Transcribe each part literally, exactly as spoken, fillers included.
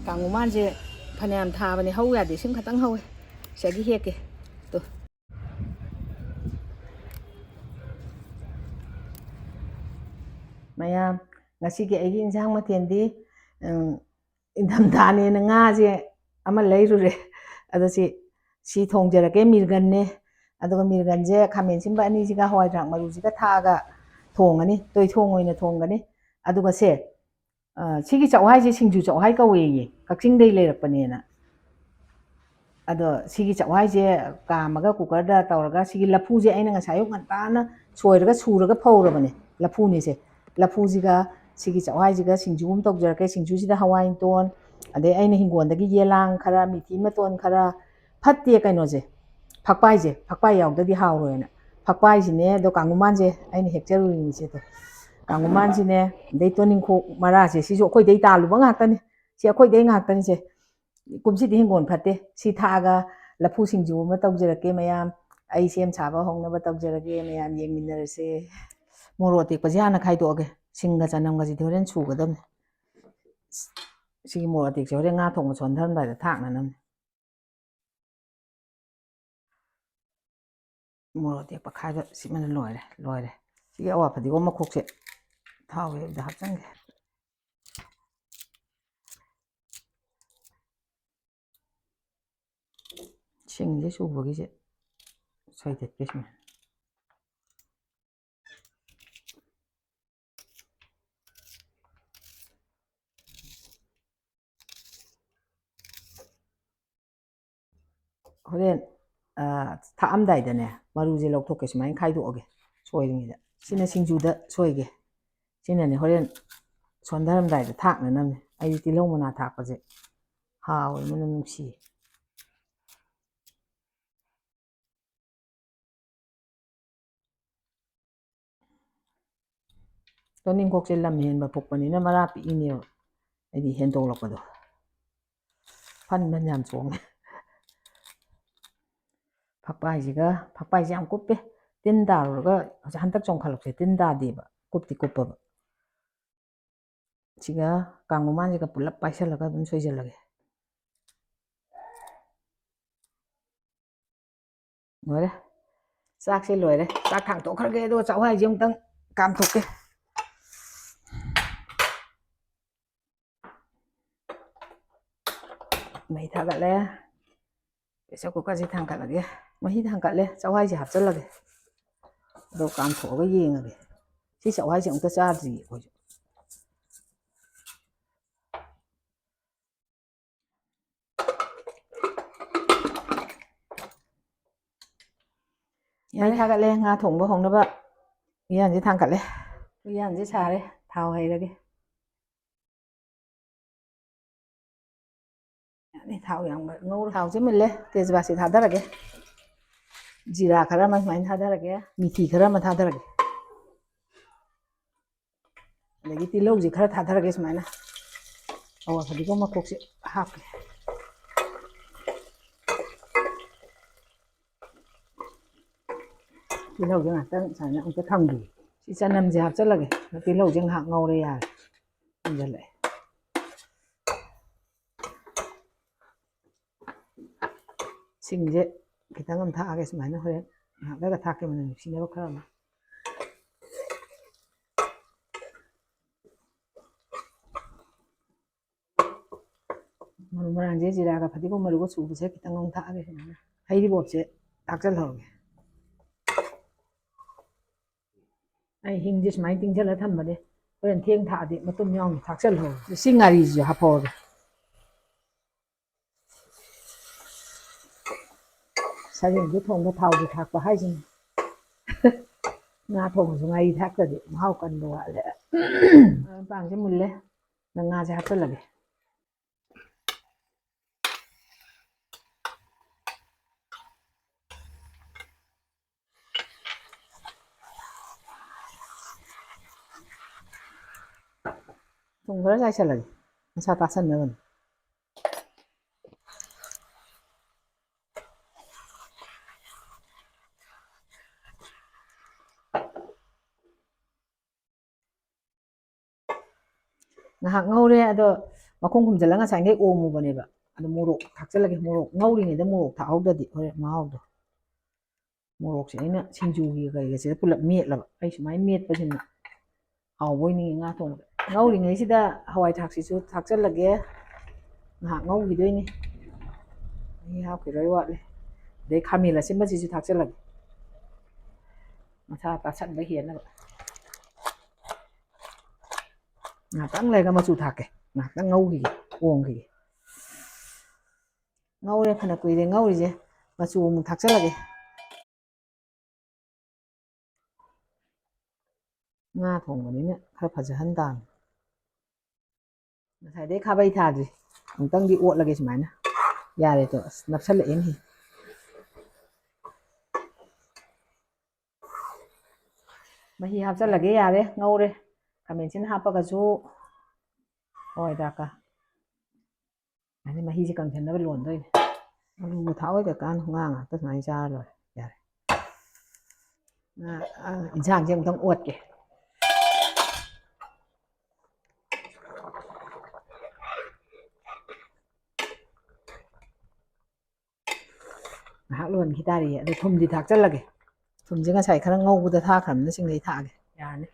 ꯀꯥꯡꯉꯨꯃꯥꯟꯁꯦ ꯐꯅꯌꯥꯝ ꯊꯥꯕꯅꯦ, ꯍꯧ ꯌꯥꯗꯦ, ꯁꯤꯃ ꯈꯛꯇꯪ ꯍꯧꯋꯦ꯫ ꯁꯤꯗꯒꯤ ꯍꯦꯛꯀꯦ꯫ ꯇꯨ꯫ ꯃꯌꯥꯝ, ꯉꯁꯤꯒꯤ ꯑꯩꯒꯤ ꯏꯟꯁꯥꯡ ꯃꯊꯦꯜꯗꯤ, ꯎꯝ, ꯏꯪꯊꯝꯊꯥꯅꯦꯅ ꯉꯥꯁꯦ ꯑꯃ ꯂꯩꯔꯨꯔꯦ꯫ ꯑꯗꯣ ꯁꯤ, ꯁꯤ ꯊꯣꯡꯖꯔꯒꯦ, ꯃꯤꯔꯒꯟꯅꯦ꯫ ꯑꯗꯨꯒ ꯃꯤꯔꯒꯟꯁꯦ ꯈꯥꯃꯦꯟ ꯑꯁꯤꯟꯕ ꯑꯅꯤꯁꯤꯒ ꯍꯋꯥꯏ ꯊ꯭ꯔꯥꯛ ꯃꯔꯨꯁꯤꯒ ꯊꯥꯛꯑꯒ ꯊꯣꯡꯉꯅꯤ, ꯇꯣꯏꯊꯣꯡ ꯑꯣꯏꯅ ꯊꯣꯡꯒꯅꯤ꯫ ꯑꯗꯨꯒ ꯁꯦ, ꯑ, ꯁꯤꯒꯤ ꯆꯥꯛꯍꯋꯥꯏꯁꯦ ꯁꯤꯡꯖꯨ ꯆꯥꯛꯍꯋꯥꯏ ꯀꯧꯋꯦꯌꯦ, ꯀꯛꯆꯤꯡꯗꯩ ꯂꯩꯔꯛꯄꯅꯦꯅ꯫ ꯑꯗꯣ ꯁꯤꯒꯤ ꯆꯥꯛꯍꯋꯥꯏꯁꯦ ꯀꯥꯝꯃꯒ ꯀꯨꯀꯔꯗ ꯇꯧꯔꯒ, ꯁꯤꯒꯤ ꯂꯐꯨꯁꯦ ꯑꯩꯅ ꯉꯁꯥꯏ ꯑꯌꯨꯛ ꯉꯟꯇꯥꯅ ꯁꯣꯏꯔꯒ ꯁꯨꯔꯒ ꯐꯧꯔꯕꯅꯦ, ꯂꯐꯨꯅꯤꯁꯦ꯫ ꯂꯐꯨꯁꯤꯒ ꯁꯤꯒꯤ ꯆꯥꯛꯍꯋꯥꯏꯁꯤꯒ ꯁꯤꯡꯖꯨ ꯑꯃ ꯇꯧꯖꯔꯛꯀꯦ꯫ ꯁꯤꯡꯖꯨꯁꯤꯗ ꯍꯋꯥꯏ ꯃꯇꯣꯟ, ꯑꯗꯩ ꯑꯩꯅ ꯍꯤꯡꯒꯣꯜꯗꯒꯤ ꯌꯦꯂꯥꯡ ꯈꯔ, ꯃꯤꯊꯤ ꯃꯇꯣꯟ ꯈꯔ, ꯐꯠꯇꯦ ꯀꯩꯅꯣꯁꯦ, ꯐꯛꯄꯥꯏꯁꯦ, ꯐꯛꯄꯥꯏ ꯌꯥꯎꯗꯗꯤ ꯍꯥꯎꯔꯣꯏꯅ꯫ ꯐꯛꯄꯥꯏꯁꯤꯅꯦ, ꯑꯗꯣ ꯀꯥꯡꯉꯨꯃꯥꯟꯁꯦ ꯑꯩꯅ ꯍꯦꯛꯆꯔꯨꯔꯤꯅꯤꯁꯦ꯫ ꯑꯗꯣ ꯀꯥꯡꯉꯨꯃꯥꯟꯁꯤꯅꯦ, ꯑꯗꯩ ꯇꯣꯅꯤꯡꯈꯣꯛ ꯃꯔꯥꯁꯦ, ꯁꯤꯁꯨ ꯑꯩꯈꯣꯏꯗꯩ ꯇꯥꯜꯂꯨꯕ ꯉꯥꯛꯇꯅꯤ꯫ ꯁꯤ ꯑꯩꯈꯣꯏꯗꯩ ꯉꯥꯛꯇꯅꯤꯁꯦ꯫ ꯀꯨꯝꯁꯤꯗꯤ ꯍꯤꯡꯒꯣꯜ ꯐꯠꯇꯦ꯫ ꯁꯤ ꯊꯥꯛꯑꯒ ꯂꯐꯨ ꯁꯤꯡꯖꯨ ꯑꯃ ꯇꯧꯖꯔꯛꯀꯦ ꯃꯌꯥꯝ꯫ ꯑꯩ ꯁꯦꯝ ꯁꯥꯕ ꯍꯧꯅꯕ ꯇꯧꯖꯔꯒꯦ, ꯃꯌꯥꯝ ꯌꯦꯡꯃꯤꯟꯅꯔꯁꯦ꯫ ꯃꯣꯔꯣꯛ ꯑꯇꯦꯛꯄꯁꯦ ꯍꯥꯟꯅ ꯈꯥꯏꯗꯣꯛꯑꯒꯦ꯫ ꯁꯤꯡꯒ ꯆꯅꯝꯒꯁꯤꯗꯤ ꯍꯣꯔꯦꯟ ꯁꯨꯒꯗꯕꯅꯤ꯫ ꯁꯤꯒꯤ ꯃꯣꯔꯣꯛ ꯑꯇꯦꯛꯁꯦ ꯍꯣꯔꯦꯟ ꯉꯥ ꯊꯣꯡꯕ ꯁꯣꯟꯊꯔꯝꯗꯥꯏꯗ ꯊꯥꯛꯅꯅꯕꯅꯤ꯫ ꯃꯣꯔꯣꯛ ꯑꯇꯦꯛꯄ ꯈꯥꯏꯕ ꯁꯤꯃꯅ ꯂꯣꯏꯔꯦ, ꯂꯣꯏꯔꯦ꯫ ꯁꯤꯒꯤ ꯑꯋꯥ ꯐꯗꯤꯒꯣꯝ ꯃꯈꯣꯛꯁꯦ ꯊꯥꯎ ꯍꯩꯕꯗ ꯍꯥꯞꯆꯤꯟꯒꯦ꯫ ꯁꯤꯡꯁꯦ ꯁꯨꯕꯒꯤꯁꯦ ꯁꯣꯏꯗꯠꯀꯦ ꯁꯨꯃꯥꯏꯅ꯫ ꯍꯣꯔꯦꯟ, ꯑ, ꯊꯥꯛꯑꯝꯗꯥꯏꯗꯅꯦ, ꯃꯔꯨꯁꯦ ꯂꯧꯊꯣꯛꯀꯦ, ꯁꯨꯃꯥꯏꯅ ꯈꯥꯏꯗꯣꯛꯑꯒꯦ ꯁꯣꯏꯔꯤꯉꯩꯗ꯫ ꯁꯤꯅ ꯁꯤꯡꯖꯨꯗ ꯁꯣꯏꯒꯦ꯫ ꯁꯤꯅꯅꯦ ꯍꯣꯔꯦꯟ ꯁꯣꯟꯊꯔꯝꯗꯥꯏꯗ ꯊꯥꯛꯅꯅꯕꯅꯦ꯫ ꯑꯩꯗꯤ ꯇꯤꯜꯍꯧ ꯃꯅꯥ ꯊꯥꯛꯄꯁꯦ ꯍꯥꯎꯋꯦ, ꯃꯅꯝ ꯅꯨꯡꯁꯤꯌꯦ꯫ ꯇꯣꯅꯤꯡꯈꯣꯛꯁꯦ ꯂꯝ ꯍꯦꯟꯕ ꯐꯨꯛꯄꯅꯤꯅ ꯃꯔꯥ ꯄꯤꯛꯏꯅꯦꯕ꯫ ꯑꯩꯗꯤ ꯍꯦꯟꯗꯣꯛꯂꯛꯄꯗꯣ꯫ ꯐꯟ ꯐꯟ ꯌꯥꯝ ꯆꯣꯡꯉꯦ꯫ ꯐꯛꯄꯥꯏꯁꯤꯒ, ꯐꯛꯄꯥꯏꯁꯦ ꯌꯥꯝ ꯀꯨꯞꯄꯦ꯫ ꯇꯤꯟ ꯇꯥꯔꯨꯔꯒ ꯍꯧꯖꯤꯛ ꯍꯟꯗꯛ ꯆꯣꯡꯈꯠꯂꯛꯄꯁꯦ ꯇꯤꯟ ꯇꯥꯗꯦꯕ, ꯀꯨꯞꯇꯤ ꯀꯨꯞꯄꯕ꯫ ꯁꯤꯒ ꯀꯥꯡꯉꯧ ꯃꯥꯟꯁꯤꯒ ꯄꯨꯂꯞ ꯄꯥꯏꯁꯜꯂꯒ ꯑꯗꯨꯝ ꯁꯣꯏꯖꯜꯂꯒꯦ꯫ ꯂꯣꯏꯔꯦ꯫ ꯆꯥꯛꯁꯦ ꯂꯣꯏꯔꯦ꯫ ꯆꯥꯛ ꯊꯥꯡꯇꯣꯛꯈ꯭ꯔꯒꯦ, ꯑꯗꯨꯒ ꯆꯥꯛꯋꯥꯏꯁꯦ ꯑꯃꯨꯛꯇꯪ ꯀꯥꯝꯊꯣꯛꯀꯦ꯫ ꯃꯩ ꯊꯥꯒꯠꯂꯦ꯫ ꯄ꯭ꯔꯦꯁꯔ ꯀꯨꯀꯔꯁꯦ ꯊꯥꯡꯒꯠꯂꯒꯦ꯫ ꯃꯍꯤ ꯊꯥꯡꯒꯠꯂꯦ꯫ ꯆꯥꯛꯋꯥꯏꯁꯦ ꯍꯥꯞꯆꯜꯂꯒꯦ꯫ ꯑꯗꯣ ꯀꯥꯝꯊꯣꯛꯑꯒ ꯌꯦꯡꯉꯒꯦ꯫ ꯁꯤ ꯆꯥꯛꯋꯥꯏꯁꯦ ꯑꯃꯨꯛꯇ ꯆꯥꯗ꯭ꯔꯤꯌꯦ ꯑꯩꯈꯣꯏꯁꯨ꯫ ꯃꯩ ꯊꯥꯒꯠꯂꯦ꯫ ꯉꯥ ꯊꯣꯡꯕ ꯍꯧꯅꯕ ꯎꯌꯥꯟꯁꯦ ꯊꯥꯡꯒꯠꯂꯦ꯫ ꯎꯌꯥꯟꯁꯦ ꯁꯥꯔꯦ꯫ ꯊꯥꯎ ꯍꯩꯔꯒꯦ꯫ ꯌꯥꯅꯤ, ꯊꯥꯎ ꯌꯥꯝ ꯉꯧꯔꯣ꯫ ꯊꯥꯎꯁꯦ ꯃꯨꯜꯂꯦ꯫ ꯇꯦꯖꯄꯥꯠꯁꯦ ꯊꯥꯗꯔꯒꯦ꯫ ꯖꯤꯔꯥ ꯈꯔ ꯑꯃ ꯁꯨꯃꯥꯏꯅ ꯊꯥꯗꯔꯒꯦ꯫ ꯃꯤꯊꯤ ꯈꯔ ꯑꯃ ꯊꯥꯗꯔꯒꯦ꯫ ꯑꯗꯒꯤ ꯇꯤꯜꯍꯧꯁꯦ ꯈꯔ ꯊꯥꯗꯔꯒꯦ ꯁꯨꯃꯥꯏꯅ꯫ ꯑꯋꯥ ꯐꯗꯤꯒꯣꯝ ꯃꯀꯣꯛꯁꯦ ꯍꯥꯞꯀꯦ꯫ ꯇꯤꯜꯍꯧꯁꯦ ꯉꯥꯛꯇꯪ ꯁꯨꯃꯥꯏꯅ ꯑꯃꯨꯛꯇ ꯊꯝꯈꯤꯒꯦ꯫ ꯁꯤ ꯆꯅꯝꯁꯦ ꯍꯥꯞꯆꯜꯂꯒꯦ꯫ ꯇꯤꯜꯍꯧꯁꯦ ꯉꯥꯏꯍꯥꯛ ꯉꯧꯔꯦ ꯌꯥꯔꯦ꯫ ꯃꯨꯟꯖꯜꯂꯛꯑꯦ꯫ ꯁꯤꯡꯁꯦ ꯈꯤꯇꯪ ꯑꯃ ꯊꯥꯛꯑꯒꯦ ꯁꯨꯃꯥꯏꯅ, ꯍꯣꯔꯦꯟ ꯉꯥꯏꯍꯥꯛ ꯂꯩꯔꯒ ꯊꯥꯛꯀꯦ, ꯃꯅꯝ ꯅꯨꯡꯁꯤꯅꯕ ꯈꯔ ꯑꯃ꯫ ꯃꯔꯨ ꯃꯔꯥꯡꯁꯦ ꯖꯤꯔꯥꯒ ꯐꯗꯤꯒꯣꯝ ꯃꯔꯨꯒ ꯁꯨꯕꯁꯦ ꯈꯤꯇꯪ ꯑꯃꯨꯛ ꯊꯥꯛꯑꯒꯦ ꯁꯨꯃꯥꯏꯅ꯫ ꯍꯩꯔꯤꯕꯣꯞꯁꯦ ꯊꯥꯛꯆꯜꯍꯧꯔꯒꯦ꯫ ꯑꯩ ꯍꯤꯡꯁꯦ ꯁꯨꯃꯥꯏꯅ ꯇꯤꯡꯁꯤꯜꯂ ꯊꯝꯕꯅꯦ, ꯍꯣꯔꯦꯟ ꯊꯦꯡ ꯊꯥꯛꯑꯗꯤ ꯃꯇꯨꯝ ꯌꯥꯎꯅ ꯊꯥꯛꯆꯜꯍꯧꯔꯒꯦ꯫ ꯁꯤ ꯉꯥꯔꯤꯁꯤꯁꯨ ꯍꯥꯞꯐꯧꯔꯒꯦ꯫ ꯁꯔꯦꯡꯗꯨ ꯊꯣꯡꯕ ꯊꯥꯎꯗꯨ ꯊꯥꯛꯄ ꯍꯥꯏꯁꯤꯅꯤ꯫ ꯉꯥ ꯊꯣꯡꯕꯁꯨ ꯉꯥꯔꯤ ꯊꯥꯛꯇ꯭ꯔꯗꯤ ꯃꯍꯥꯎ ꯀꯟꯕ ꯋꯥꯠꯂꯦ꯫ ꯃꯔꯣꯏ ꯃꯄꯥꯡꯁꯦ ꯃꯨꯜꯂꯦ꯫ ꯅꯪ ꯉꯥꯁꯦ ꯍꯥꯞꯆꯜꯂꯒꯦ꯫ ꯊꯨꯝ ꯈꯔ ꯆꯥꯏꯁꯜꯂꯒꯦ, ꯃꯁꯥ ꯇꯥꯁꯟꯅꯕꯅꯤ꯫ ꯉꯥꯏꯍꯥꯛ ꯉꯧꯔꯦ, ꯑꯗꯣ ꯃꯈꯨꯝ ꯈꯨꯝꯖꯤꯜꯂꯒ ꯉꯁꯥꯏꯈꯩ ꯑꯣꯝꯃꯨꯕꯅꯦꯕ꯫ ꯑꯗꯣ ꯃꯣꯔꯣꯛ ꯊꯥꯛꯆꯜꯂꯒꯦ꯫ ꯃꯣꯔꯣꯛ ꯉꯧꯔꯤꯉꯩꯗ ꯃꯣꯔꯣꯛ ꯊꯥꯛꯍꯧꯗ꯭ꯔꯗꯤ ꯍꯣꯔꯦꯟ ꯃꯍꯥꯎꯗꯣ꯫ ꯃꯣꯔꯣꯛꯁꯦ ꯑꯩꯅ ꯁꯤꯡꯖꯨꯒꯤ ꯀꯩꯒꯁꯤꯗ ꯄꯨꯂꯞ ꯃꯦꯠꯂꯕ꯫ ꯑꯩ ꯁꯨꯃꯥꯏꯅ ꯃꯦꯠꯄꯁꯤꯅ ꯍꯥꯎꯕꯣꯏ ꯅꯤꯡꯉꯤ ꯉꯥ ꯊꯣꯡꯕꯗ꯫ ꯉꯧꯔꯤꯉꯩꯁꯤꯗ ꯍꯋꯥꯏ ꯊ꯭ꯔꯥꯛꯁꯤꯁꯨ ꯊꯥꯛꯆꯜꯂꯒꯦ꯫ ꯉꯥꯏꯍꯥꯛ ꯉꯧꯈꯤꯗꯣꯏꯅꯤ꯫ ꯃꯍꯤ ꯍꯥꯞꯈꯤꯔꯣꯏ, ꯋꯥꯠꯂꯤ꯫ ꯑꯗꯩ ꯈꯥꯃꯦꯟ ꯑꯁꯤꯟꯕꯁꯤꯁꯨ ꯊꯥꯛꯆꯜꯂꯒꯦ, ꯃꯁꯥ ꯇꯥꯁꯟꯕ ꯍꯦꯟꯅꯕ꯫ ꯉꯥꯏꯍꯥꯛꯇꯪ ꯂꯩꯔꯒ ꯃꯆꯨ ꯊꯥꯛꯀꯦ꯫ ꯉꯥꯏꯍꯥꯛꯇꯪ ꯉꯧꯈꯤꯒꯦ, ꯑꯣꯝꯈꯤꯒꯦ꯫ ꯉꯧꯔꯦ, ꯐꯅ ꯀꯨꯏꯔꯦ ꯉꯧꯔꯤꯁꯦ꯫ ꯃꯆꯨ ꯑꯃꯨꯛ ꯊꯥꯛꯆꯜꯂꯒꯦ꯫ ꯉꯥ ꯊꯣꯡꯕꯅꯤꯅ ꯈꯔ ꯐꯖꯍꯟ ꯇꯥꯕꯅꯤ꯫ ꯉꯁꯥꯏꯗꯩ ꯈꯥꯕꯩ ꯊꯥꯗ꯭ꯔꯤ꯫ ꯑꯃꯨꯛꯇꯪꯗꯤ ꯑꯣꯠꯂꯒꯦ ꯁꯨꯃꯥꯏꯅ꯫ ꯌꯥꯔꯦꯗꯣ, ꯑꯁ, ꯅꯞꯁꯜꯂꯛꯑꯦꯅꯦꯍꯦ꯫ ꯃꯍꯤ ꯍꯥꯞꯆꯜꯂꯒꯦ, ꯌꯥꯔꯦ, ꯉꯧꯔꯦ꯫ ꯈꯥꯃꯦꯟꯁꯤꯟ ꯍꯥꯞꯄꯒꯁꯨ ꯍꯋꯥꯏ ꯊ꯭ꯔꯥꯛꯀ꯫ ꯑꯗꯩ ꯃꯍꯤꯁꯦ ꯀꯪꯁꯟꯅꯕ ꯂꯣꯟꯗꯣꯏꯅꯦ꯫ ꯑꯂꯨꯒ ꯊꯥꯛꯑꯣꯏꯗ ꯀꯥꯟꯅ ꯉꯥ ꯉꯥꯛꯇ ꯁꯨꯃꯥꯏꯅ ꯆꯥꯔ ꯂꯣꯏꯔꯦ꯫ ꯌꯥꯔꯦ꯫ ꯉꯥ, ꯑ, ꯏꯟꯁꯥꯡꯁꯦ ꯑꯃꯨꯛꯇꯪ ꯑꯣꯠꯀꯦ꯫ ꯉꯥꯏꯍꯥꯛ ꯂꯣꯟꯈꯤ ꯇꯥꯔꯤꯌꯦ꯫ ꯑꯗꯣ ꯊꯨꯝꯗꯤ ꯊꯥꯛꯆꯜꯂꯒꯦ꯫ ꯊꯨꯝꯁꯦ ꯉꯁꯥꯏ ꯈꯔ ꯉꯧꯕꯗ ꯊꯥꯛꯈ꯭ꯔꯕꯅꯤꯅ ꯁꯤꯡꯗꯩ ꯊꯥꯛꯑꯒꯦ꯫ ꯌꯥꯔꯅꯤ꯫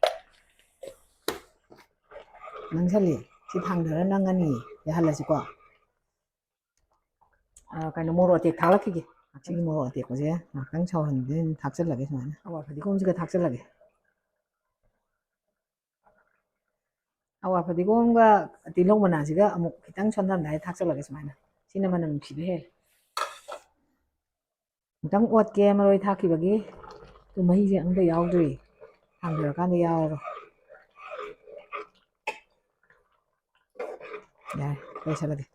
ꯅꯪꯁꯜꯂꯤ꯫ ꯁꯤ ꯊꯥꯡꯗꯔ ꯅꯪꯉꯅꯤ꯫ ꯌꯥꯍꯜꯂꯁꯤꯀꯣ꯫ ꯑ, ꯀꯩꯅꯣ, ꯃꯣꯔꯣꯛ ꯑꯇꯦꯛ ꯊꯥꯛꯂꯛꯈꯤꯒꯦ꯫ ꯁꯤꯒꯤ ꯃꯣꯔꯣꯛ ꯑꯇꯦꯛꯄꯁꯦ ꯉꯥꯛꯇꯪ ꯁꯧꯍꯟꯗꯣꯏꯅꯤ, ꯊꯥꯛꯆꯜꯂꯒꯦ ꯁꯨꯃꯥꯏꯅ꯫ ꯍꯋꯥꯏ ꯐꯗꯤꯒꯣꯝꯁꯤꯒ ꯊꯥꯛꯆꯜꯂꯒꯦ꯫ ꯍꯋꯥꯏ ꯐꯗꯤꯒꯣꯝꯒ ꯇꯤꯜꯍꯧ ꯃꯅꯥꯁꯤꯒ ꯑꯃꯨꯛ ꯈꯤꯇꯪ ꯁꯣꯟꯊꯔꯝꯗꯥꯏꯗ ꯊꯥꯛꯆꯜꯂꯒꯦ ꯁꯨꯃꯥꯏꯅ꯫ ꯁꯤꯅ ꯃꯅꯝ ꯅꯨꯡꯁꯤꯕ ꯍꯦꯜꯂꯦ꯫ ꯈꯤꯇꯪ ꯑꯣꯠꯀꯦ ꯃꯔꯣꯏ ꯊꯥꯛꯈꯤꯕꯒꯤ꯫ ꯑꯗꯨ ꯃꯍꯤꯁꯦ ꯑꯝꯇ ꯌꯥꯎꯗ꯭ꯔꯤ꯫ ꯊꯥꯡꯗꯔꯀꯥꯟꯗ ꯌꯥꯎꯔꯔꯣꯏ꯫ ꯌꯥꯔꯦ, ꯂꯣꯏꯁꯜꯂꯒꯦ꯫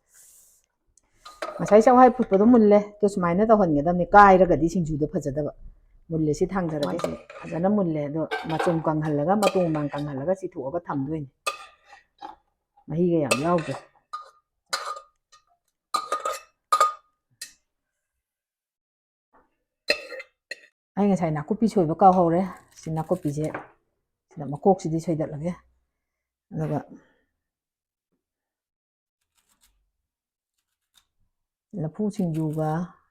ꯉꯁꯥꯏ ꯆꯥꯛꯋꯥꯏ ꯐꯨꯠꯄꯗꯣ ꯃꯨꯜꯂꯦ꯫ ꯑꯗꯨ ꯁꯨꯃꯥꯏꯅ ꯇꯧꯍꯟꯒꯗꯕꯅꯤ, ꯀꯥꯏꯔꯒꯗꯤ ꯁꯤꯡꯖꯨꯗꯣ ꯐꯖꯗꯕ꯫ ꯃꯨꯜꯂꯦ, ꯁꯤ ꯊꯥꯡꯗꯔꯒꯦ꯫ ꯐꯖꯅ ꯃꯨꯜꯂꯦ꯫ ꯑꯗꯣ ꯃꯆꯨꯝ ꯀꯪꯍꯜꯂꯒ, ꯃꯇꯣꯡ ꯃꯥꯡ ꯀꯪꯍꯜꯂꯒ ꯆꯤꯊꯣꯛꯑꯒ ꯊꯝꯗꯣꯏꯅꯤ꯫ ꯃꯍꯤꯒ ꯌꯥꯝ ꯌꯥꯎꯗ꯭ꯔꯦ꯫ ꯑꯩ ꯉꯁꯥꯏ ꯅꯥꯀꯨꯞꯄꯤ ꯁꯣꯏꯕ ꯀꯥꯎꯍꯧꯔꯦ꯫ ꯁꯤ ꯅꯥꯀꯨꯞꯄꯤꯁꯦ ꯁꯤꯗ ꯃꯀꯣꯛꯁꯤꯗꯤ ꯁꯣꯏꯗꯠꯂꯒꯦ꯫ ꯑꯗꯨꯒ ꯂꯐꯨ ꯁꯤꯡꯖꯨꯒ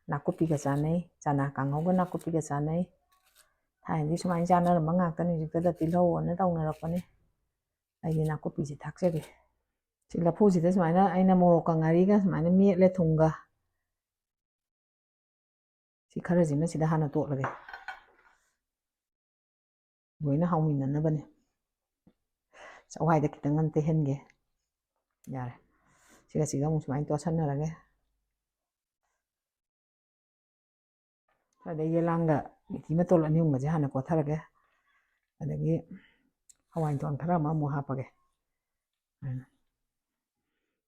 ꯅꯥꯀꯨꯞꯄꯤꯒ ꯆꯥꯅꯩ, ꯆꯅꯥ ꯀꯥꯡꯍꯧꯒ ꯅꯥꯀꯨꯞꯄꯤꯒ ꯆꯥꯅꯩ꯫ ꯊꯥꯏꯅꯗꯤ ꯁꯨꯃꯥꯏꯅ ꯆꯥꯅꯔꯝꯕ ꯉꯥꯛꯇꯅꯤ, ꯍꯧꯖꯤꯛꯇꯗ ꯇꯤꯜꯍꯧ ꯑꯅ ꯇꯧꯅꯔꯛꯄꯅꯦ꯫ ꯑꯩꯗꯤ ꯅꯥꯀꯨꯞꯄꯤꯁꯦ ꯊꯥꯛꯆꯒꯦ꯫ ꯁꯤ ꯂꯐꯨꯁꯤꯗ ꯁꯨꯃꯥꯏꯅ ꯑꯩꯅ ꯃꯣꯔꯣꯛꯀ ꯉꯥꯔꯤꯒ ꯁꯨꯃꯥꯏꯅ ꯃꯦꯠꯂꯦ, ꯊꯨꯝꯒ꯫ ꯁꯤ ꯈꯔꯁꯤꯅ ꯁꯤꯗ ꯍꯥꯟꯅ ꯇꯣꯠꯂꯒꯦ꯫ ꯂꯣꯏꯅ ꯍꯥꯎꯃꯤꯟꯅꯅꯕꯅꯦ꯫ ꯆꯋꯥꯏꯗ ꯈꯤꯇꯪ ꯉꯟ ꯇꯩꯍꯟꯒꯦ꯫ ꯌꯥꯔꯦ꯫ ꯁꯤꯒ ꯁꯤꯒ ꯑꯃꯨꯛ ꯁꯨꯃꯥꯏꯅ ꯇꯣꯠꯁꯟꯅꯔꯒꯦ꯫ ꯑꯗꯩ ꯌꯦꯂꯥꯡꯒ ꯃꯤꯊꯤ ꯃꯇꯣꯜ ꯑꯅꯤ ꯑꯍꯨꯝꯒꯁꯦ ꯍꯥꯟꯅ ꯀꯣꯠꯊꯔꯒꯦ꯫ ꯑꯗꯒꯤ ꯍꯋꯥꯏ ꯃꯇꯣꯟ ꯈꯔ ꯑꯃ ꯑꯃꯨꯛ ꯍꯥꯞꯄꯒꯦ꯫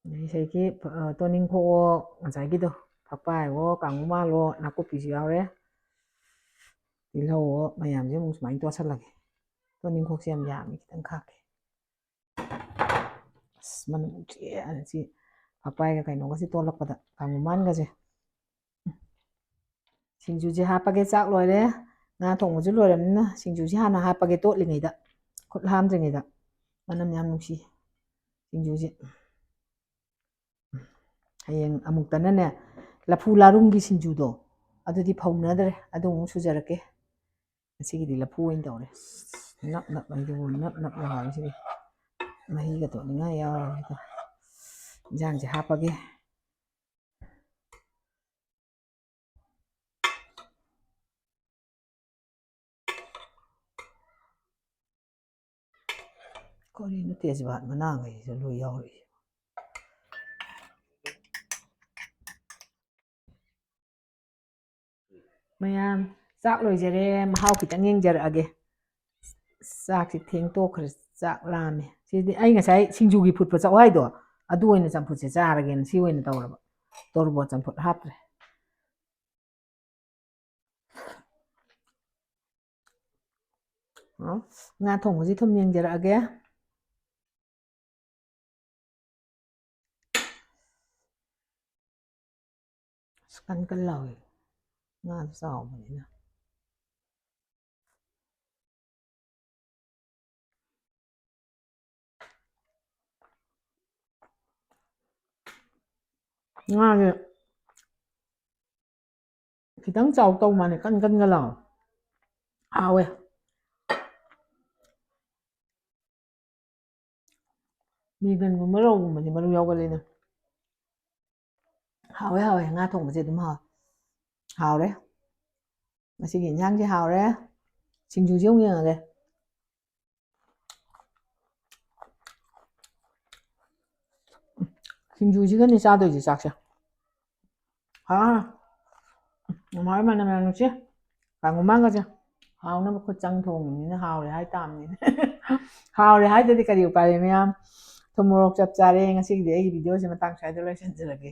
ꯑꯗꯩ ꯉꯁꯥꯏꯒꯤ, ꯑ, ꯇꯣꯅꯤꯡꯈꯣꯛꯑꯣ, ꯉꯁꯥꯏꯒꯤꯗꯣ, ꯐꯛꯄꯥꯏꯋꯣ, ꯀꯥꯡꯉꯨꯃꯥꯜꯂꯣ, ꯅꯥꯀꯨꯞꯄꯤꯁꯨ ꯌꯥꯎꯔꯦ꯫ ꯇꯤꯜꯍꯧꯑꯣ, ꯃꯌꯥꯝꯁꯦ ꯑꯃꯨꯛ ꯁꯨꯃꯥꯏꯅ ꯇꯣꯠꯁꯜꯂꯒꯦ꯫ ꯇꯣꯅꯤꯡꯈꯣꯛꯁꯦ ꯌꯥꯝ ꯌꯥꯝꯃꯤ, ꯈꯤꯇꯪ ꯈꯥꯛꯀꯦ꯫ ꯑꯁ, ꯃꯅꯝ ꯅꯨꯡꯁꯤꯌꯦ꯫ ꯁꯤ ꯐꯛꯄꯥꯏꯒ ꯀꯩꯅꯣꯒꯁꯤ ꯇꯣꯜꯂꯛꯄꯗ, ꯀꯥꯡꯉꯨꯃꯥꯟꯒꯁꯦ꯫ ꯁꯤꯡꯖꯨꯁꯦ ꯍꯥꯞꯄꯒꯦ, ꯆꯥꯛ ꯂꯣꯏꯔꯦ꯫ ꯉꯥ ꯊꯣꯡꯕꯁꯨ ꯂꯣꯏꯔꯕꯅꯤꯅ ꯁꯤꯡꯖꯨꯁꯦ ꯍꯥꯟꯅ ꯍꯥꯞꯄꯒꯦ, ꯇꯣꯠꯂꯤꯉꯩꯗ, ꯈꯨꯠ ꯍꯥꯝꯗ꯭ꯔꯤꯉꯩꯗ꯫ ꯃꯅꯝ ꯌꯥꯝ ꯅꯨꯡꯁꯤ ꯁꯤꯡꯖꯨꯁꯦ꯫ ꯍꯌꯦꯡ ꯑꯃꯨꯛꯇꯅꯅꯦ, ꯂꯐꯨ ꯂꯥꯔꯨꯝꯒꯤ ꯁꯤꯡꯖꯨꯗꯣ, ꯑꯗꯨꯗꯤ ꯐꯧꯅꯗ꯭ꯔꯦ, ꯑꯗꯨ ꯑꯃꯨꯛ ꯁꯨꯖꯔꯛꯀꯦ꯫ ꯉꯁꯤꯒꯤꯗꯤ ꯂꯐꯨ ꯑꯣꯏꯅ ꯇꯧꯔꯦ꯫ ꯅꯞ ꯅꯞ ꯍꯥꯏꯗꯨꯕꯨ, ꯅꯞ ꯅꯞ ꯂꯥꯎꯔꯦ ꯁꯤꯗꯤ꯫ ꯃꯍꯤꯒ ꯇꯣꯠꯅꯤꯡꯉꯥꯏ ꯌꯥꯎꯔꯦ꯫ ꯏꯟꯖꯥꯡꯁꯦ ꯍꯥꯞꯄꯒꯦ꯫ ꯀꯔꯤꯅꯣ ꯇꯦꯖꯄꯥꯠ ꯃꯅꯥꯈꯩꯁꯤꯗ ꯂꯣꯏ ꯌꯥꯎꯔꯛꯏꯁꯦ? ꯃꯌꯥꯝ, ꯆꯥꯛ ꯂꯣꯏꯖꯔꯦ, ꯃꯍꯥꯎ ꯈꯤꯇꯪ ꯌꯦꯡꯖꯔꯛꯑꯒꯦ꯫ ꯆꯥꯛꯁꯤ ꯊꯦꯡ ꯇꯣꯛꯈ꯭ꯔꯦ, ꯆꯥꯛ ꯂꯥꯝꯃꯦ꯫ ꯁꯤꯗꯤ ꯑꯩ ꯉꯁꯥꯏ ꯁꯤꯡꯖꯨꯒꯤ ꯐꯨꯠꯄ ꯆꯋꯥꯏꯗꯣ, ꯑꯗꯨ ꯑꯣꯏꯅ ꯆꯝꯐꯨꯠꯁꯦ ꯆꯥꯔꯒꯦꯅ ꯁꯤ ꯑꯣꯏꯅ ꯇꯧꯔꯕ, ꯇꯣꯔꯕꯣꯠ ꯆꯝꯐꯨꯠ ꯍꯥꯞꯇ꯭ꯔꯦ꯫ ꯉꯥ ꯊꯣꯡꯕꯁꯤ ꯊꯨꯝ ꯌꯦꯡꯖꯔꯛꯑꯒꯦ꯫ ꯑꯁ, ꯀꯟ ꯀꯟ ꯂꯥꯎꯏ, ꯉꯥꯗꯣ ꯆꯥꯎꯕꯅꯤꯅ꯫ ꯉꯥꯁꯦ ꯈꯤꯇꯪ ꯆꯥꯎ ꯇꯧ ꯃꯥꯅꯦ, ꯀꯟ ꯀꯟꯒ ꯂꯥꯎ꯫ ꯍꯥꯎꯋꯦ꯫ ꯃꯤꯒꯟꯒꯨꯝꯕ ꯔꯧꯒꯨꯝꯕꯗꯤ ꯃꯔꯨ ꯌꯥꯎꯒꯜꯂꯤꯅ꯫ ꯍꯥꯎꯋꯦ, ꯍꯥꯎꯋꯦ꯫ ꯉꯥ ꯊꯣꯡꯕꯁꯦ ꯑꯗꯨꯝ ꯍꯥꯎꯋꯦ꯫ ꯍꯥꯎꯔꯦ꯫ ꯉꯁꯤꯒꯤ ꯏꯟꯁꯥꯡꯁꯦ ꯍꯥꯎꯔꯦ꯫ ꯁꯤꯡꯖꯨꯁꯦ ꯑꯃꯨꯛ ꯌꯦꯡꯉꯒꯦ꯫ ꯁꯤꯡꯖꯨꯁꯤꯒꯅꯤ ꯆꯥꯗꯣꯏꯁꯦ ꯆꯥꯛꯁꯦ꯫ ꯍꯥ꯫ ꯃꯃꯥ ꯍꯣꯏ ꯃꯅꯝ ꯌꯥꯝ ꯅꯨꯡꯁꯤ꯫ ꯀꯥꯡꯉꯧ ꯃꯥꯡꯒꯁꯦ꯫ ꯍꯥꯎꯅꯕ ꯈꯨꯠ ꯆꯪ ꯊꯣꯡꯉꯤꯅꯤꯅ ꯍꯥꯎꯔꯦ ꯍꯥꯏ ꯇꯥꯕꯅꯤꯅꯦ꯫ ꯍꯥꯎꯔꯦ ꯍꯥꯏꯗꯗꯤ ꯀꯔꯤ ꯎꯄꯥꯏ ꯂꯩ ꯃꯌꯥꯝ? ꯊꯨꯝ ꯃꯣꯔꯣꯛ ꯆꯞ ꯆꯥꯔꯦ꯫ ꯉꯁꯤꯒꯤꯗꯤ ꯑꯩꯒꯤ ꯚꯤꯗꯤꯑꯣꯁꯦ ꯃꯇꯥꯡ ꯁ꯭ꯋꯥꯏꯗ ꯂꯣꯏꯁꯤꯟꯖꯔꯒꯦ꯫